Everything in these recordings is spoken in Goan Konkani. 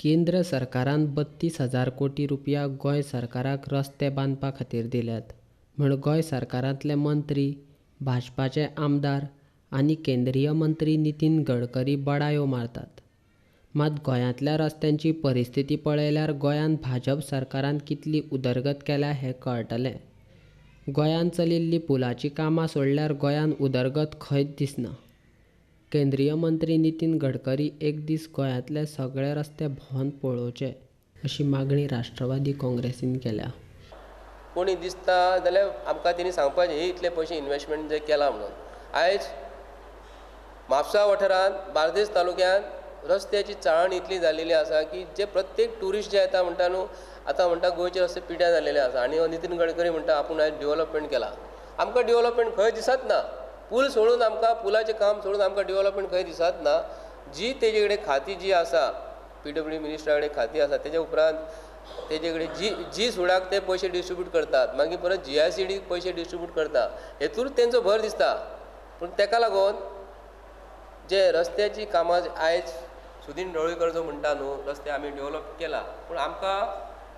केंद्र सरकारान 32,000 कोटी रुपया गोंय सरकाराक रस्ते बांदपा खातीर दिल्यात म्हूण गोंय सरकारांतले मंत्री, भाजपाचे आमदार आनी केंद्रीय मंत्री नितीन गडकरी बडायो मारतात. मात गोंयांतल्या रस्त्यांची परिस्थिती पळयल्यार गोंयांत भाजप सरकारान कितली उदरगत केल्या हें कळटलें. गोंयांत चलिल्लीं पुलाचीं कामां सोडल्यार गोंयांत उदरगत खंयच दिसना. केंद्रीय मंत्री नितीन गडकरी एक दीस गोंयांतले सगळे रस्ते भोंवन पळोवचे अशी मागणी राष्ट्रवादी काँग्रेसीन केल्या. कोणी दिसता जाल्यार आमकां तेणी सांगपाचें हे इतले पयशे इन्वेस्टमेंट जे केला म्हणून. आयज म्हापसा वाठारांत बार्देस तालुक्यांत रस्त्याची चाळण इतली जाल्लेली आसा की जे प्रत्येक ट्युरिस्ट जे येता म्हणटा न्हू, आतां म्हणटा गोंयचे रस्ते पिड्यार जाल्लेले आसा आनी नितीन गडकरी म्हणटा आपूण आयज डेवलपमेंट केला. आमकां डेवलपमेंट खंय दिसत ना. पूल सोडून आमकां पुलाचें काम सोडून आमकां डेवलपमेंट खंय दिसत ना. जी तेजे कडेन खाती जी आसा, पीडब्ल्यू मिनिस्टरा कडेन खाती आसा, तेजे उपरांत तेजे कडेन जी जी सुडाक ते पयशे डिस्ट्रिब्यूट करतात, मागीर परत जी I C डीक पयशे डिस्ट्रिब्यूट करता, हेतूर तेंचो भर दिसता. पूण तेका लागून जे रस्त्याची कामां आयज सुदीन ढवळीकर जो म्हणटा न्हू रस्ते आमी डेवलप केला, पूण आमकां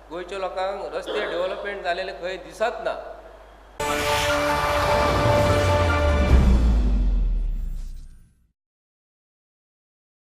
गोंयच्या लोकांक रस्ते डेवलपमेंट जालेले खंय दिसत ना.